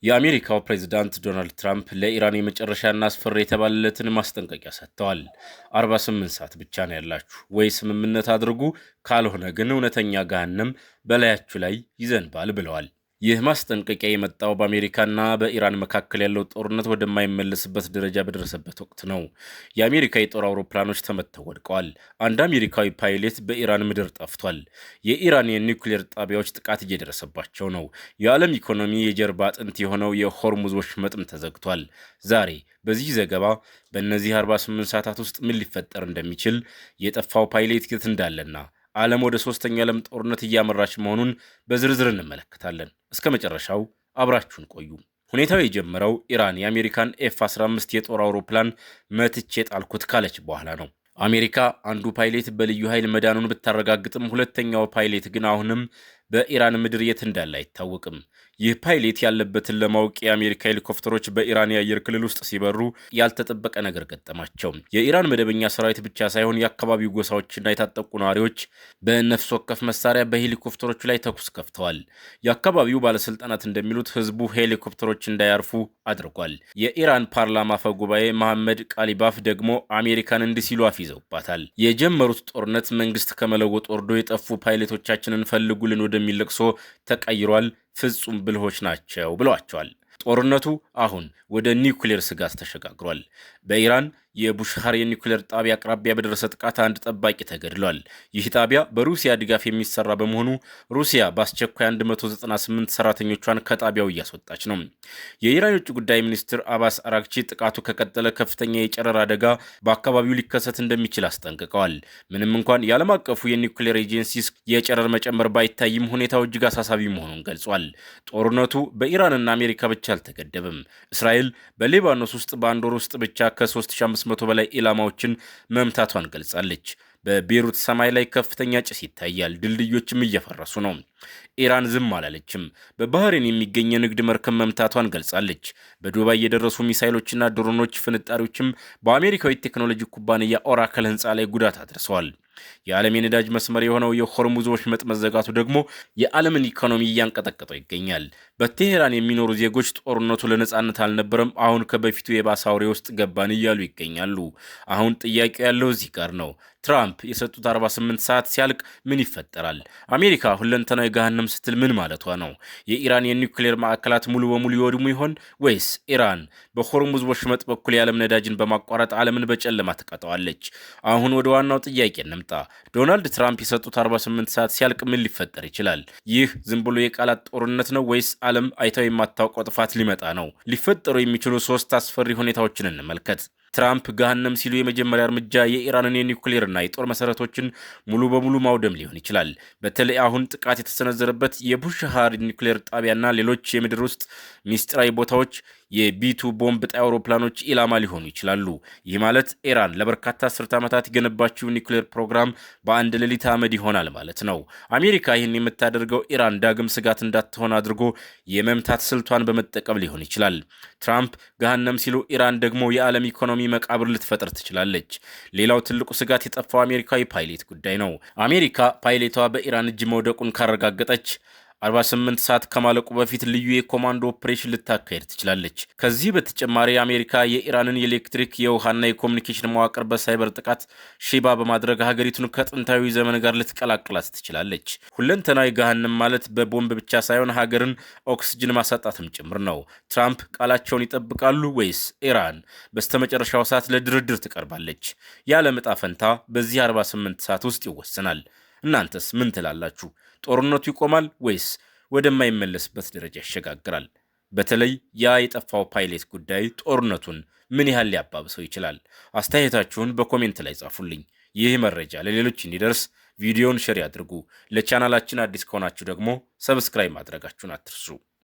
የአሜሪካው ፕሬዝዳንት ዶናልድ ትራምፕ ለኢራን የመጨረሻና አስፈሪ የተባለለትን ማስጠንቀቂያ ሰጥተዋል። 48 ሰዓት ብቻ ነው ያላችሁ፣ ወይ ስምምነት አድርጉ፣ ካልሆነ ግን እውነተኛ ገሃነም በላያችሁ ላይ ይዘንባል ብለዋል። ይህ ማስጠንቀቂያ የመጣው በአሜሪካና በኢራን መካከል ያለው ጦርነት ወደማይመለስበት ደረጃ በደረሰበት ወቅት ነው። የአሜሪካ የጦር አውሮፕላኖች ተመተው ወድቀዋል። አንድ አሜሪካዊ ፓይለት በኢራን ምድር ጠፍቷል። የኢራን የኒውክሌር ጣቢያዎች ጥቃት እየደረሰባቸው ነው። የዓለም ኢኮኖሚ የጀርባ አጥንት የሆነው የሆርሙዝ ወሽመጥም ተዘግቷል። ዛሬ በዚህ ዘገባ በእነዚህ 48 ሰዓታት ውስጥ ምን ሊፈጠር እንደሚችል፣ የጠፋው ፓይለት የት እንዳለና ዓለም ወደ ሶስተኛ ዓለም ጦርነት እያመራች መሆኑን በዝርዝር እንመለከታለን። እስከ መጨረሻው አብራችሁን ቆዩ። ሁኔታው የጀመረው ኢራን የአሜሪካን ኤፍ 15 የጦር አውሮፕላን መትቼ ጣልኩት ካለች በኋላ ነው። አሜሪካ አንዱ ፓይለት በልዩ ኃይል መዳኑን ብታረጋግጥም ሁለተኛው ፓይለት ግን አሁንም በኢራን ምድር የት እንዳለ አይታወቅም። ይህ ፓይለት ያለበትን ለማወቅ የአሜሪካ ሄሊኮፕተሮች በኢራን የአየር ክልል ውስጥ ሲበሩ ያልተጠበቀ ነገር ገጠማቸው። የኢራን መደበኛ ሰራዊት ብቻ ሳይሆን የአካባቢው ጎሳዎችና የታጠቁ ነዋሪዎች በነፍስ ወከፍ መሳሪያ በሄሊኮፕተሮቹ ላይ ተኩስ ከፍተዋል። የአካባቢው ባለስልጣናት እንደሚሉት ህዝቡ ሄሊኮፕተሮች እንዳያርፉ አድርጓል። የኢራን ፓርላማ አፈ ጉባኤ መሐመድ ቃሊባፍ ደግሞ አሜሪካን እንዲህ ሲሉ አፊዘውባታል። የጀመሩት ጦርነት መንግስት ከመለወጥ ወርዶ የጠፉ ፓይለቶቻችንን ፈልጉልን ወደሚል ለቅሶ ተቀይሯል። ፍጹም ብልሆች ናቸው ብለዋቸዋል። ጦርነቱ አሁን ወደ ኒውክሌር ስጋት ተሸጋግሯል። በኢራን የቡሽሃር የኒውክሌር ጣቢያ አቅራቢያ በደረሰ ጥቃት አንድ ጠባቂ ተገድሏል። ይህ ጣቢያ በሩሲያ ድጋፍ የሚሰራ በመሆኑ ሩሲያ በአስቸኳይ 198 ሰራተኞቿን ከጣቢያው እያስወጣች ነው። የኢራን የውጭ ጉዳይ ሚኒስትር አባስ አራግቺ ጥቃቱ ከቀጠለ ከፍተኛ የጨረር አደጋ በአካባቢው ሊከሰት እንደሚችል አስጠንቅቀዋል። ምንም እንኳን የዓለም አቀፉ የኒውክሌር ኤጀንሲ የጨረር መጨመር ባይታይም ሁኔታው እጅግ አሳሳቢ መሆኑን ገልጿል። ጦርነቱ በኢራንና አሜሪካ ብቻ አልተገደበም። እስራኤል በሊባኖስ ውስጥ በአንድ ወር ውስጥ ብቻ ከ3500 በላይ ኢላማዎችን መምታቷን ገልጻለች። በቤሩት ሰማይ ላይ ከፍተኛ ጭስ ይታያል፣ ድልድዮችም እየፈረሱ ነው። ኢራን ዝም አላለችም። በባህሬን የሚገኝ የንግድ መርከብ መምታቷን ገልጻለች። በዱባይ የደረሱ ሚሳይሎችና ድሮኖች ፍንጣሪዎችም በአሜሪካዊ ቴክኖሎጂ ኩባንያ ኦራክል ሕንፃ ላይ ጉዳት አድርሰዋል። የዓለም የነዳጅ መስመር የሆነው የሆርሙዝ ወሽመጥ መዘጋቱ ደግሞ የዓለምን ኢኮኖሚ እያንቀጠቀጠው ይገኛል። በቴሄራን የሚኖሩ ዜጎች ጦርነቱ ለነጻነት አልነበረም፣ አሁን ከበፊቱ የባሰ አውሬ ውስጥ ገባን እያሉ ይገኛሉ። አሁን ጥያቄው ያለው እዚህ ጋር ነው። ትራምፕ የሰጡት 48 ሰዓት ሲያልቅ ምን ይፈጠራል? አሜሪካ ሁለንተናዊ ገሃነም ስትል ምን ማለቷ ነው? የኢራን የኒውክሌር ማዕከላት ሙሉ በሙሉ ይወድሙ ይሆን ወይስ ኢራን በሆርሙዝ ወሽመጥ በኩል የዓለም ነዳጅን በማቋረጥ ዓለምን በጨለማ ትቀጠዋለች? አሁን ወደ ዋናው ጥያቄ እንምጣ። ዶናልድ ትራምፕ የሰጡት 48 ሰዓት ሲያልቅ ምን ሊፈጠር ይችላል? ይህ ዝም ብሎ የቃላት ጦርነት ነው ወይስ ዓለም አይታው የማታውቀው ጥፋት ሊመጣ ነው? ሊፈጠሩ የሚችሉ ሶስት አስፈሪ ሁኔታዎችን እንመልከት። ትራምፕ ገሃነም ሲሉ የመጀመሪያ እርምጃ የኢራንን የኒውክሌርና የጦር መሰረቶችን ሙሉ በሙሉ ማውደም ሊሆን ይችላል። በተለይ አሁን ጥቃት የተሰነዘረበት የቡሽሃር ኒውክሌር ጣቢያና ሌሎች የምድር ውስጥ ሚስጥራዊ ቦታዎች የ B-2 ቦምብ ጣይ አውሮፕላኖች ኢላማ ሊሆኑ ይችላሉ። ይህ ማለት ኢራን ለበርካታ አስርተ ዓመታት የገነባችው ኒውክሌር ፕሮግራም በአንድ ሌሊት አመድ ይሆናል ማለት ነው። አሜሪካ ይህን የምታደርገው ኢራን ዳግም ስጋት እንዳትሆን አድርጎ የመምታት ስልቷን በመጠቀም ሊሆን ይችላል። ትራምፕ ገሃነም ሲሉ ኢራን ደግሞ የዓለም ኢኮኖሚ መቃብር ልትፈጥር ትችላለች። ሌላው ትልቁ ስጋት የጠፋው አሜሪካዊ ፓይለት ጉዳይ ነው። አሜሪካ ፓይለቷ በኢራን እጅ መውደቁን ካረጋገጠች 48 ሰዓት ከማለቁ በፊት ልዩ የኮማንዶ ኦፕሬሽን ልታካሄድ ትችላለች። ከዚህ በተጨማሪ አሜሪካ የኢራንን የኤሌክትሪክ፣ የውሃና የኮሚኒኬሽን መዋቅር በሳይበር ጥቃት ሽባ በማድረግ ሀገሪቱን ከጥንታዊ ዘመን ጋር ልትቀላቅላት ትችላለች። ሁለንተናዊ ገሃነም ማለት በቦምብ ብቻ ሳይሆን ሀገርን ኦክስጅን ማሳጣትም ጭምር ነው። ትራምፕ ቃላቸውን ይጠብቃሉ ወይስ ኢራን በስተመጨረሻው ሰዓት ለድርድር ትቀርባለች? የዓለም ዕጣ ፈንታ በዚህ 48 ሰዓት ውስጥ ይወሰናል። እናንተስ ምን ትላላችሁ? ጦርነቱ ይቆማል ወይስ ወደማይመለስበት ደረጃ ይሸጋግራል? በተለይ ያ የጠፋው ፓይለት ጉዳይ ጦርነቱን ምን ያህል ሊያባብሰው ይችላል? አስተያየታችሁን በ comment ላይ ጻፉልኝ። ይህ መረጃ ለሌሎች እንዲደርስ ቪዲዮን share ያድርጉ። ለቻናላችን አዲስ ከሆናችሁ ደግሞ subscribe ማድረጋችሁን አትርሱ።